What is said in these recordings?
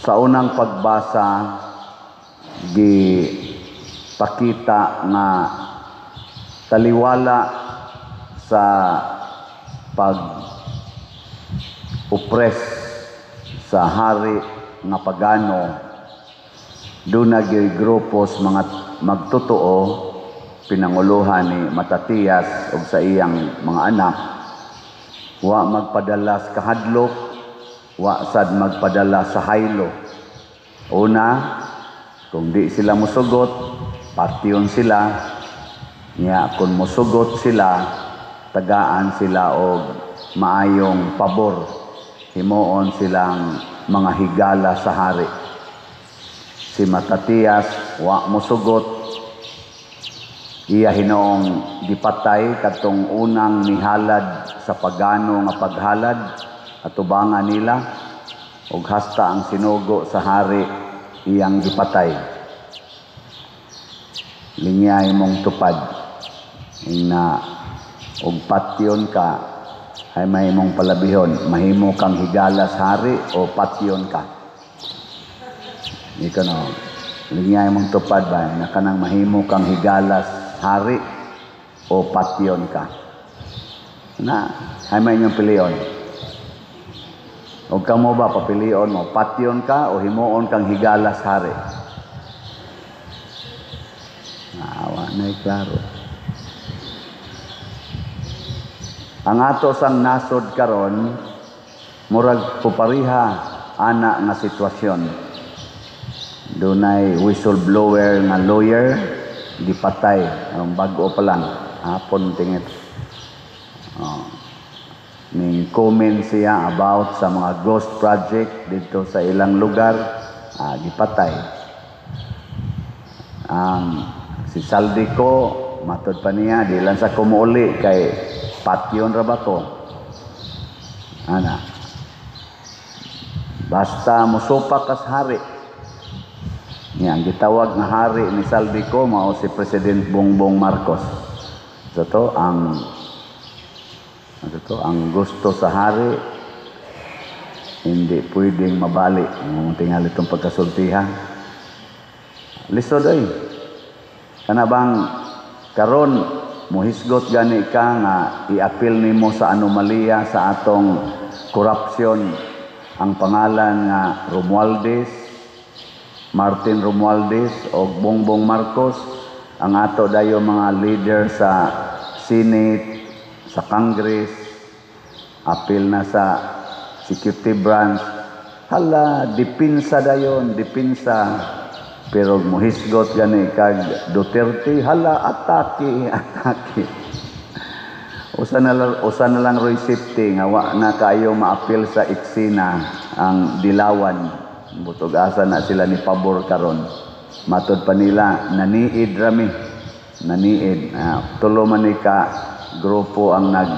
Sa unang pagbasa, gi pakita nga taliwala sa pag oppress sa hari nga pagano, duna gyoy grupo sa mga magtotoo pinanguluhan ni Matatias ug sa iyang mga anak. Wa magpadala sa kahadlok, wa sad magpadala sa haylo. Una, kung di sila musugot, patyon sila. Nya kung musugot sila, tagaan sila og maayong pabor, himuon silang mga higala sa hari. Si Matatias wa musugot, iya hinoong gipatay kadtong unang nihalad sa pagano nga paghalad atubangan nila, ug hasta ang sinugo sa hari iyang gipatay. Linyay mong tupad na og patyon ka ay may mong palabihon, mahimo kang higala sa hari o patyon ka. Ikaw no, linyay mong tupad ba na kanang mahimo kang higalas hari o patyon ka na ay may inyong pilion. O kamo ba, papilion mo, patyon ka o himuon kang higalas hari? Awa na klaro. Ang ato sang nasod karon murag pupariha ana nga sitwasyon. Dunay whistleblower nga lawyer gipatay ang bag-o pa lang hapon tingit. Oh. Ning comment siya about sa mga ghost project dito sa ilang lugar, gipatay. Ang si Zaldy Co, matod pa niya, di lang sa kumuuli kay patyon ra ba ko. Ana. Basta musupak kas hari. Niya, ang gitawag nga hari ni Zaldy Co mao si President Bongbong Marcos. So to ang ano to, ang gusto sa hari hindi pwedeng mabali. Ang tingali itong pagkasultihan. Lisod ay. Kana bang karon mohisgot gani ka nga i-appeal nimo sa anomalya sa atong korupsyon ang pangalan nga Romualdez, Martin Romualdez o Bongbong Marcos, ang ato dayo mga leader sa Senate, sa Congress, appeal na sa executive branch. Hala, dipinsa dayon, dipinsa. Pero mohisgot gani kag Duterte, hala, atake, atake. Usa na lang roy safety nga wa na kaayo maapil sa eksena ang dilawan. Butog asa na sila ni pabor karon. Matod pa nila naniid rami. Naniid. Tulo man ni ka grupo ang nag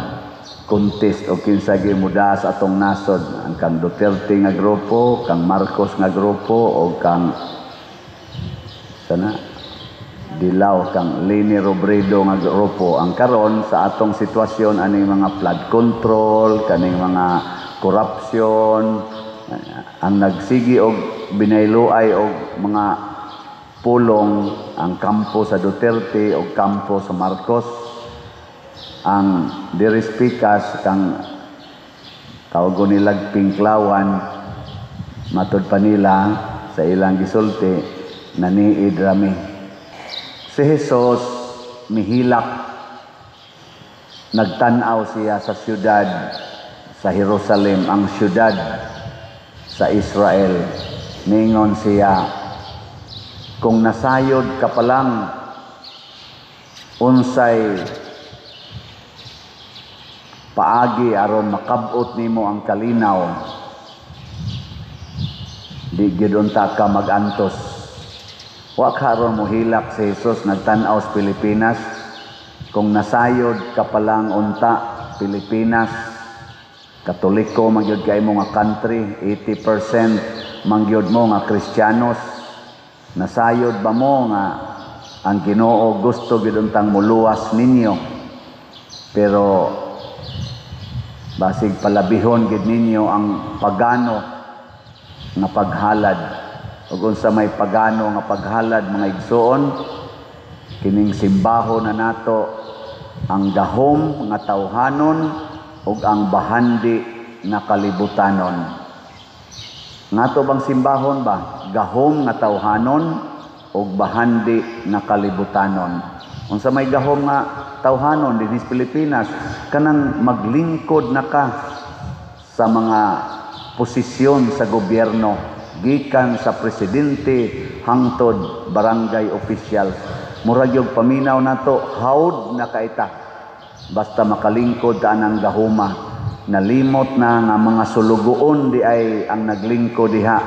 contest o kinsa gimuda sa atong nasod, ang kang Duterte nga grupo, kang Marcos nga grupo o kang sana Dilaw, kang Leni Robredo nga grupo. Ang karon sa atong sitwasyon aning mga flood control, kaning mga corruption, ang nagsigi og binayluay og mga pulong ang kampo sa Duterte o kampo sa Marcos. Ang dirispikas kang tawag nilag Pinklawan, matod pa nila sa ilang gisulti, naniid rami. Si Jesus mihilak, nagtan-aw siya sa siyudad sa Jerusalem, ang siyudad sa Israel. Ningon siya, kung nasayod ka pa lang unsay paagi aron makabot nimo ang kalinaw, di gyud unta ka magantos. Wa ka aron mohilak si Jesus nagtan-aw sa Pilipinas. Kung nasayod ka pa lang unta Pilipinas, Katoliko man gyud kay mo nga country, 80% man gyud mo nga Kristiyanos. Nasayod ba mo nga ang Ginoo gusto gyud untang muluwas ninyo, pero basig palabihon gid ninyo ang pagano. nga paghalad. Ug unsa may pagano nga paghalad, mga igsoon? Kining simbaho na nato ang gahom nga tawhanon ug ang bahandi nga kalibutanon. Ngato bang simbahon ba? Gahom nga tawhanon ug bahandi nga kalibutanon. Unsa may gahom nga tawhanon dinhi sa Pilipinas? Kanang maglingkod na ka sa mga posisyon sa gobyerno, gikan sa presidente hangtod barangay officials. Murag yung paminaw nato, hawd na kaita basta makalingkod ta anang gahuma. Nalimot na nga mga sulugoon di ay ang naglingkod diha.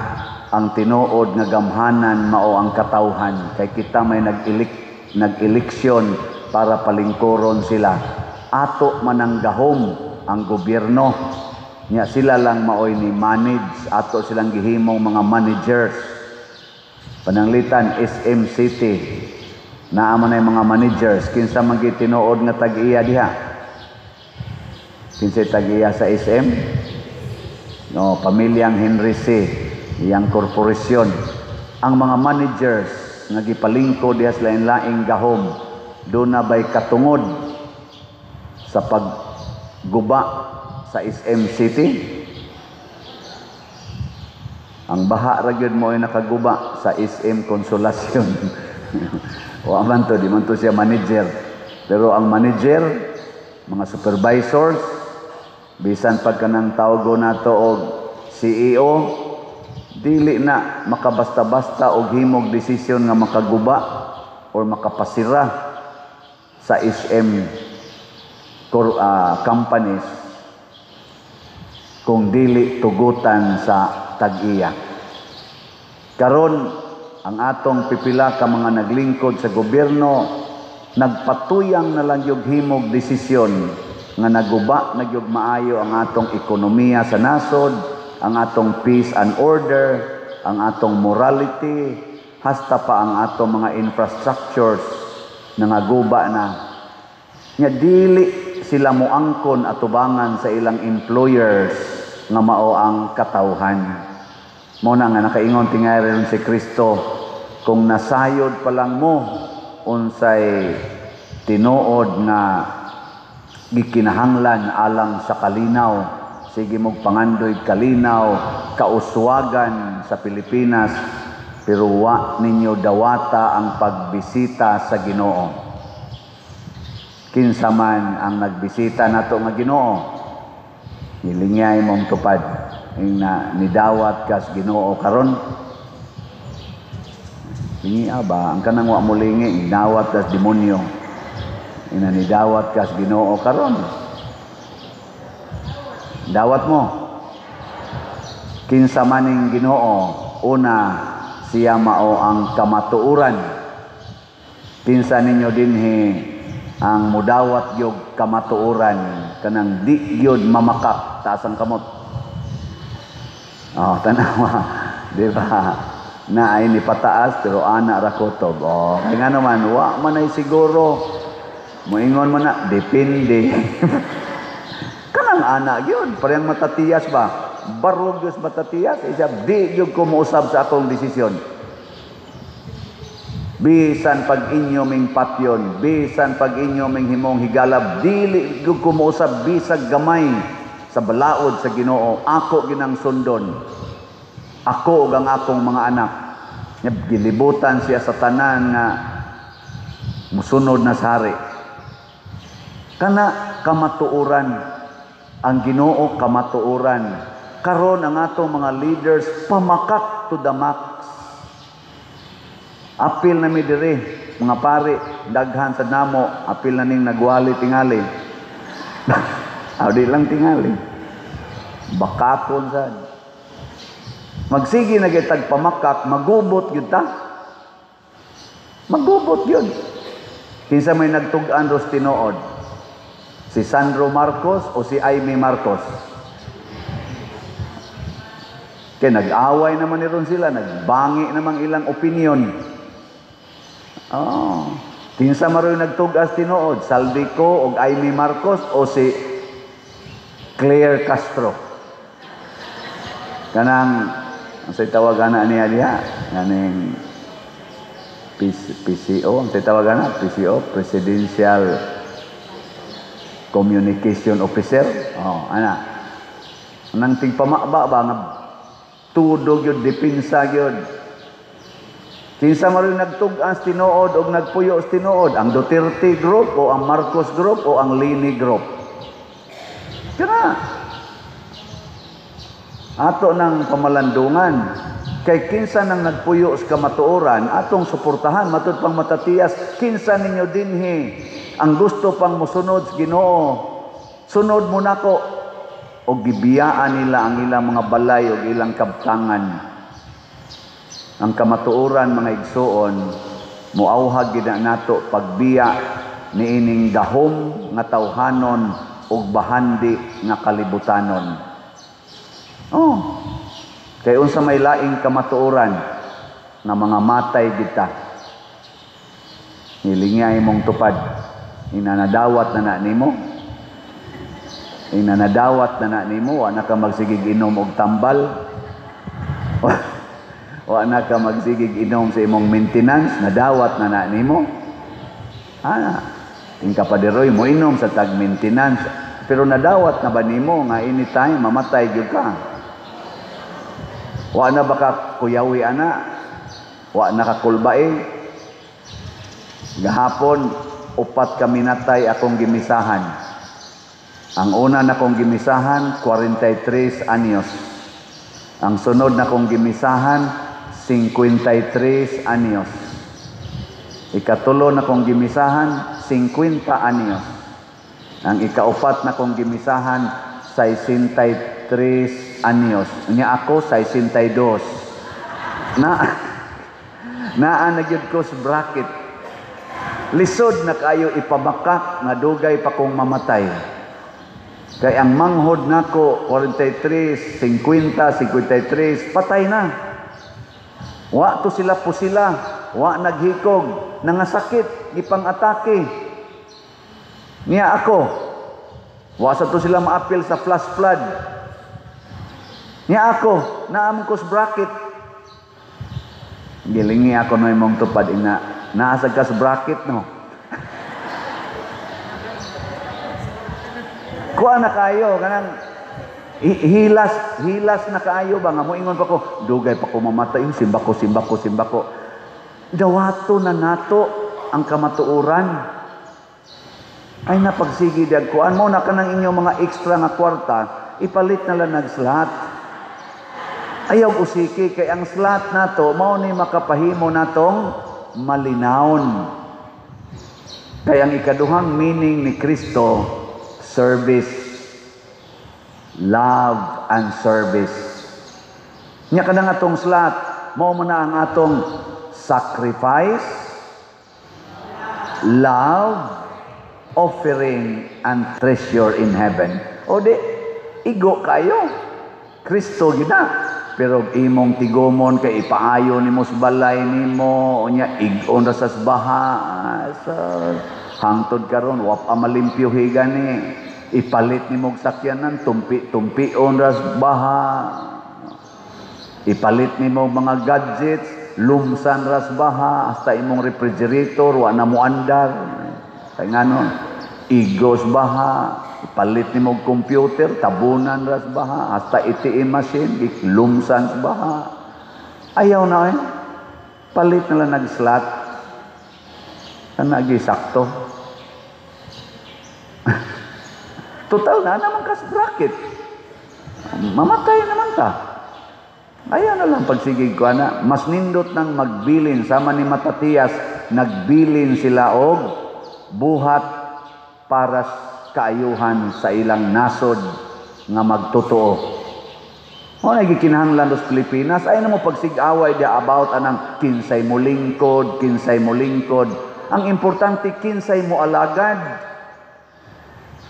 Ang tinuod nga gamhanan mao ang katawhan, kay kita may nag-eleksyon para palingkuron sila. Ato man ang gahom, ang gobyerno nya, sila lang maoy ni manage, ato silang gihimong mga managers. Pananglitan SM City, naa man ay mga managers. Kinsa man gyud tinuod nga tag-iya diha? Kinsay tag-iya sa SM? No, pamilyang Henry Sy, iyang korporasyon. Ang mga managers nga gipalingkod diha sa lain-laing gahom, duna bay katungod sa pagguba sa SM City? Ang baha ra gyud mo ay nakaguba sa SM Consolacion. Wa man to, di man to siya manager. Pero ang manager, mga supervisors, bisan pag kanang tawgo nato og CEO, dili na makabasta-basta og himog desisyon nga makaguba or makapasira sa SM companies kung dili tugutan sa tag-iya. Karon, ang atong pipila ka mga naglingkod sa gobyerno, nagpatuyang na lang yung himog desisyon nga naguba na gyud maayo ang atong ekonomiya sa nasod, ang atong peace and order, ang atong morality, hasta pa ang atong mga infrastructures nangaguba na. Nya dili sila moangkon atubangan sa ilang employers nga mao ang katawhan. Mao na nga nakaingon tingali ron si Kristo, kung nasayod pa lang mo unsay tinuod nga gikinahanglan alang sa kalinaw, sige mog pangandoy kalinaw, kauswagan sa Pilipinas, pero wa ninyo dawata ang pagbisita sa Ginoo. Kinsa man ang nagbisita nato nga Ginoo? Nilingay mong tupad ing na nidawat kas Ginoo karon. Lingi ba ang kanang wa mo lingi, nidawat kas demonyo. Ina nidawat kas Ginoo karon. Dawat mo. Kinsa maning Ginoo? Una, siya mao ang kamatuoran. Kinsa ninyo dinhi ang mudawat gyud kamatuoran, kanang di gyud mamakak? Taas ang kamot. Oh, tanawa, di ba? Na ay ni pataas pero ana ra kutob. Oh, kay ngano man wa man ay siguro moingon man na depende. Kanang ana gyud, parehang matatiyas ba? Barog gyud matatiyas, isa di gyud ko mousab sa akong desisyon. Bisan pag inyo ming patyon, bisan pag inyo ming himong higalab, dili gyud ko mousab bisag gamay sa balaod sa Ginoo. Ako ginang sundon. Ako ug ang akong mga anak. Gilibutan siya sa tanan nga musunod na sa hari. Kana kamatuoran, ang Ginoo kamatuoran. Karon ang atong mga leaders pamakak to the max. Apil na mi diri, mga pare, daghan sa namo, apil na ning nagwali tingali. Aw, di lang tingali. Bakakon sad. Magsige na gyud pamakak, magubot gyud ta. Magubot gyud. Kinsa may nagtug-an ros tinuod? Si Sandro Marcos o si Amy Marcos? Kaya nag-away naman ni ron sila, nagbangi namang ilang opinion. Oh. Kinsa maroy nagtug-as tinuod? Zaldy Co o Amy Marcos o si Claire Castro? Kanang Ang say tawag ana niya diha, kaning PCO, ang say tawag ana, PCO, Presidential Communication Officer. Oh, ana. Nang tigpamaba ba nga tudog yun, depensa yun. Kinsa man rin nagtug-as tinuod og nagpuyo sa tinuod, ang Duterte Group o ang Marcos Group o ang Leni Group? Kana. Ato ng pamalandungan. Kay kinsa nang nagpuyo sa kamatuoran, atong suportahan matud pang Matatias, kinsa ninyo dinhi ang gusto pang mosunod sa Ginoo. Sunod mo nako og gibiyaan nila ang ilang mga balay og ilang kabtangan. Ang kamatuoran, mga igsuon, muauhag gid na nato pagbiya niining gahom nga tawhanon ug bahandi nga kalibutanon. Oh. Kay unsa may laing kamatuoran nga mga matay kita. Nilingya imong tupad. Inanadawat na na nimo. Inanadawat na na nimo, wa na ka magsigig inom og tambal. Wa na ka magsigig inom sa imong maintenance, nadawat na na nimo. Ah, tingka pa diroy mo inom sa tag maintenance, pero nadawat na ba nimo nga anytime mamatay gyud ka? Wa na ba ka kuyawi ana? Wa na ka kulbae? Gahapon upat ka minatay akong gimisahan. Ang una na kong gimisahan, 43 anyos. Ang sunod na kong gimisahan, 53 anyos. Ikatulo na kong gimisahan, 50 anyos. Ang ikaupat na kong gimisahan, 63 anyos. Nya ako, 62. Na naa na gyud ko sa bracket. Lisod na kayo ipabakak nga dugay pa kong mamatay. Kay ang manghod nako 43, 50, 53, patay na. Wa to sila po sila, wa naghikog, nangasakit, gipang-atake. Niya ako, wa sa to sila maapil sa flash flood. Niya ako, naamon ko sa bracket. Gilingi ako no imong tupad ina, naasag ka sa bracket no. Kuha na kayo, kanang hilas, hilas na kaayo ba nga moingon pa ko, dugay pa ko mamatay, simba ko, simba ko, simba ko. Dawato na nato ang kamatuoran. Ay napagsigi diag kuan mo na kanang inyong mga extra nga kwarta, ipalit na lang nag-slot. Ayaw usiki kay ang slot nato mao ni makapahimo natong malinawon. Kay ang ikaduhang meaning ni Kristo, service, love and service. Nya kanang atong slot, mao man na ang atong sacrifice, love, offering, and treasure in heaven. O di, igo kayo. Kristo gid na. Pero imong tigumon kay ipaayo nimo sa balay nimo, unya ig-on ra sa baha. Sa hangtod karon wa pa malimpyo gani. Ipalit nimo og sakyanan, tumpi-tumpion ra sa baha. Ipalit nimo mga gadgets, lumsan ra sa baha, hasta imong refrigerator wa na moandar. Kay ngano, igos baha. Ipalit nimo og computer, tabunan ra sa baha, hasta ATM machine, lumsan sa baha. Ayaw na eh. Palit na lang nag-slot. Kana gi sakto. Total na naman kas bracket. Mamatay naman ta. Ayaw na lang pagsigig ko ana. Mas nindot nang magbilin sama ni Matatias, nagbilin sila og buhat para kaayuhan sa ilang nasod nga magtotoo. O nagikinahanglan sa Pilipinas, ay na mo pagsigaway dia about anang kinsay mo lingkod, kinsay mo lingkod. Ang importante, kinsay mo alagad.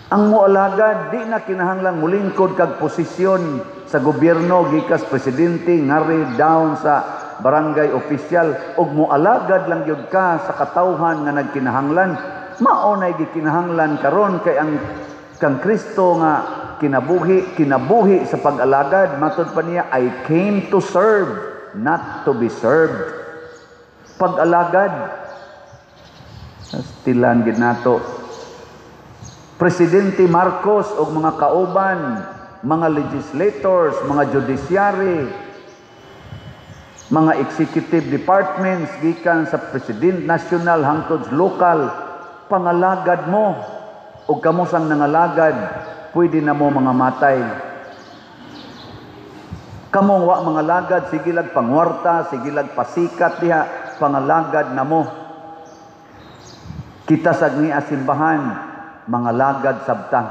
Ang moalagad, di na kinahanglang mulingkod kag posisyon sa gobyerno, gikas presidente, ngari down sa barangay official, ug moalagad lang gyud ka sa katawhan nga nagkinahanglan. Mao nay gikinahanglan karon kay ang kang Kristo nga kinabuhi, kinabuhi sa pag-alagad. Matod pa niya, "I came to serve, not to be served." Pag-alagad. Stilan gid nato. Presidente Marcos og mga kauban, mga legislators, mga judiciary, mga executive departments gikan sa president national hangtod local, pangalagad mo. Og kamo sang nangalagad, pwede na mo mga matay. Kamong wa mga lagad, sige lag pangwarta, sige lag pasikat diha, pangalagad na mo. Kita sa niya simbahan, mga lagad sabta.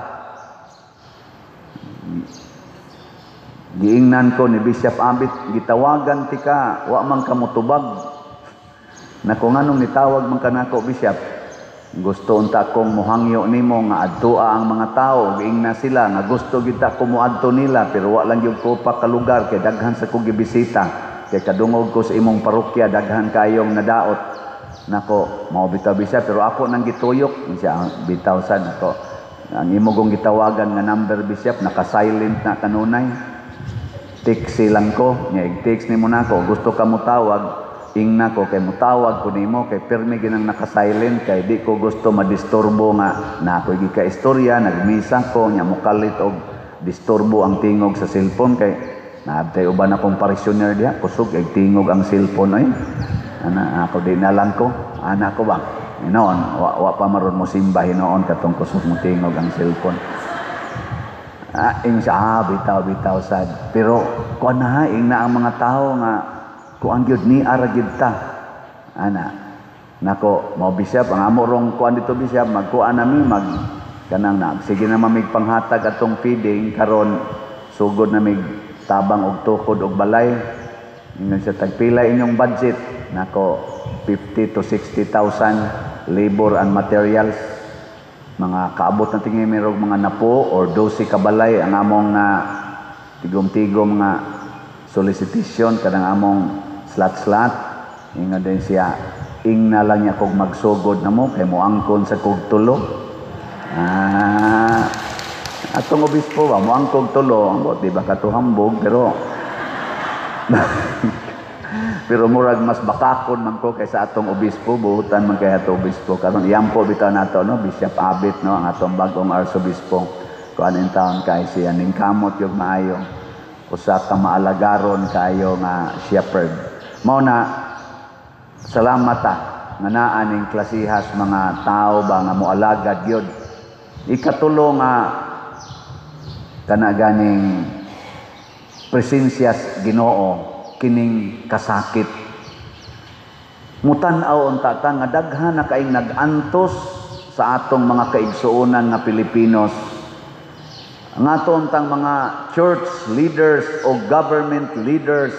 Giingnan ko ni Bishop Abit, gitawagan tika, wa man ka motubag. Nako, nganong nitawag man kanako, Bishop? Gusto unta kong muhangyo nimo nga adtoa ang mga tao. Giingna sila nga gusto gid ta ko moadto nila, pero wa lang gyud ko pa kalugar kay daghan sa kog gibisita. Kay kadungog ko sa imong parokya, daghan kayong nadaot. Nako, mao bitaw, Bishop, pero ako nang gituyok. Siya bitaw sad nako. Ang imo kong gitawagan nga number, Bishop, naka-silent na kanunay. Text lang ko, nya text nimo nako, gusto ka mo tawag, ingna ko kay mutawag ko nimo kay pirmi ginang naka-silent kay di ko gusto madisturbo nga na ako gika istorya, nagmisa ko, nya mokalit og disturbo ang tingog sa cellphone kay naabtay uban akong parishioner diha, kusog ay tingog ang cellphone ay. Ana ako, di na lang ko, ana ko ba? Hinoon, wa pa maron mo simba hinoon katong kusog mo tingog ang cellphone. Ah, ing siya, ah, bitaw, bitaw sad. Pero kuan na, ing na ang mga tao nga kuan gyud ni ara gyud ta. Ana. Nako, mao, Bishop, ang amo rong kuan dito, Bishop, magkuan nami mag kanang na. Sige na mamig panghatag atong feeding karon, sugod na mig tabang og tukod og balay. Ingon siya, tagpila inyong budget? Nako, 50 to 60,000 labor and materials. Mga kaabot na tingin merong mga napo or 12 kabalay ang among na tigom-tigom nga solicitation kanang among slat-slat. Ingon din siya, ingna lang niya kog magsugod na mo kay moangkon sa kog tulo. Ah, atong obispo ba moangkog tulo, ambot di ba katuhambog, pero pero murag mas bakakon man ko kaysa atong obispo, buhutan man kay atong obispo. Karon iyampo bitaw nato, no, Bishop Abit, no, ang atong bagong arsobispo. Kuan in taon kay siya ning kamot yung maayo. Usa ka maalagaron kayo nga shepherd. Mao na, salamat ta nga naa ning klasihas mga tao ba nga moalagad gyud. Ikatulo nga kana ganing presensya Ginoo, kining kasakit. Mutan-aw unta ta nga daghan na kaing nag-antos sa atong mga kaigsuonan nga Pilipinos. Ang ato untang mga church leaders o government leaders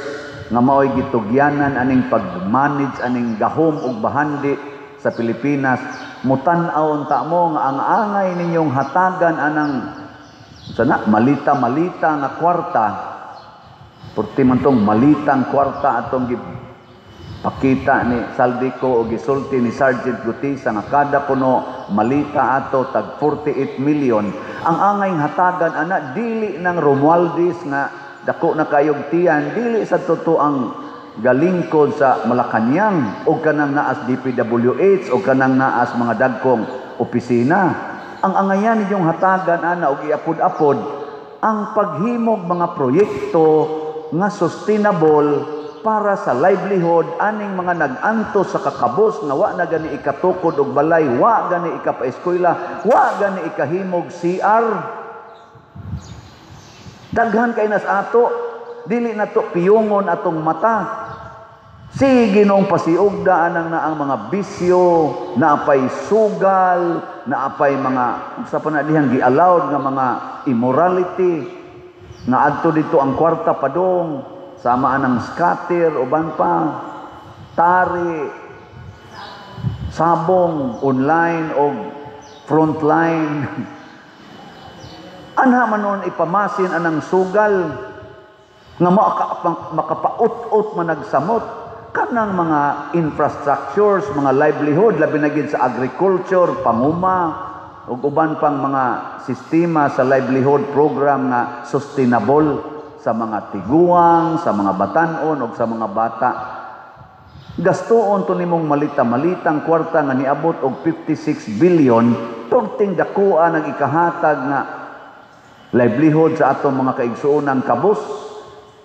nga maoy gitugyanan aning pag-manage aning gahom ug bahandi sa Pilipinas, mutan-aw unta mo nga ang angay ninyong hatagan anang sana malita-malita nga kwarta. Purti man tong malitang kwarta atong pakita ni Zaldy Co o gisulti ni Sergeant Guteza nga kada kuno malita ato tag 48 million. Ang angay hatagan ana dili ng Romualdez nga dako na kayog tiyan, dili sa totoo ang galingkod sa Malacañang o kanang naas DPWH o kanang naas mga dagkong opisina. Ang angayan ninyong hatagan ana og iapod-apod ang paghimog mga proyekto nga sustainable para sa livelihood aning mga nag-antos sa kakabos nga wa na gani ikatukod og balay, wa gani ikapaeskwela, wa gani ikahimog CR. Daghan kay nas ato, dili na to piyungon atong mata. Sige nung pasiugda anang na ang mga bisyo, naapay sugal, naapay mga sa pa na dihang gi-allowed nga mga immorality, nga adto dito ang kwarta padong, sama anang scatter, uban pa, tari, sabong, online o frontline. Anha man nun ipamasin anang sugal nga makapaut-ut managsamot kanang mga infrastructures, mga livelihood, labi na gid sa agriculture, panguma, ug uban pang mga sistema sa livelihood program nga sustainable sa mga tiguang, sa mga batanon ug sa mga bata. Gastuon to nimong malita-malitang kwarta nga niabot og 56 billion, perting dakoa nag ikahatag nga livelihood sa atong mga kaigsuonang kabos,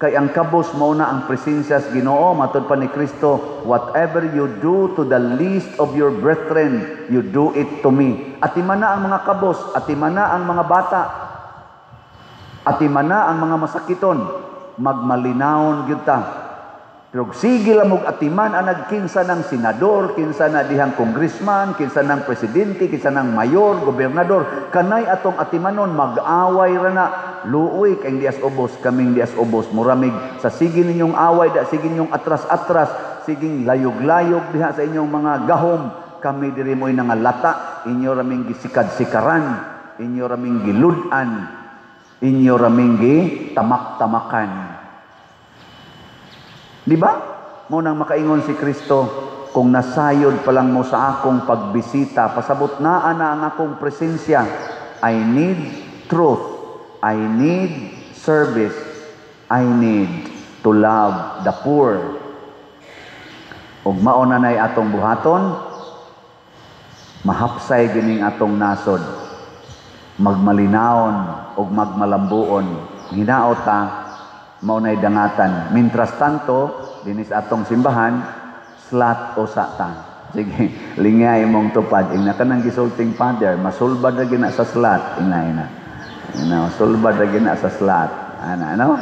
kay ang kabos mao na ang presensya sa Ginoo. Matud pa ni Kristo, "Whatever you do to the least of your brethren, you do it to me." Atimana ang mga kabos, atimana ang mga bata, atimana ang mga masakiton, magmalinawon gyud ta. Pero sige lang og atiman ang kinsa ng senador, kinsa na dihang congressman, kinsa ng presidente, kinsa ng mayor, gobernador, kanay atong atimanon, mag-away ra na. Luoy kay dias ubos, kaming dias ubos, muramig sa sige ninyong away da, sige ninyong atras-atras, siging layog-layog diha sa inyong mga gahom, kami diri mo'y nangalata, inyo raming gisikad-sikaran, inyo raming gilud-an, inyo raming gitamak-tamakan. Di ba? Mao nang makaingon si Kristo, "Kung nasayod pa lang mo sa akong pagbisita, pasabot naa na ang akong presensya." I need truth. I need service. I need to love the poor. Ug mao na nay atong buhaton, mahapsay gining atong nasod. Magmalinawon ug magmalambuon. Hinaot ta mao nay dangatan. Mientras tanto, dinis atong simbahan, slot usa ta. Sige, lingay imong tupad. Ingna kanang gisulting father, masulbad ra gina sa slot. Ingna, ina. Ina, masulbad ra gina sa slot. Ana, ano?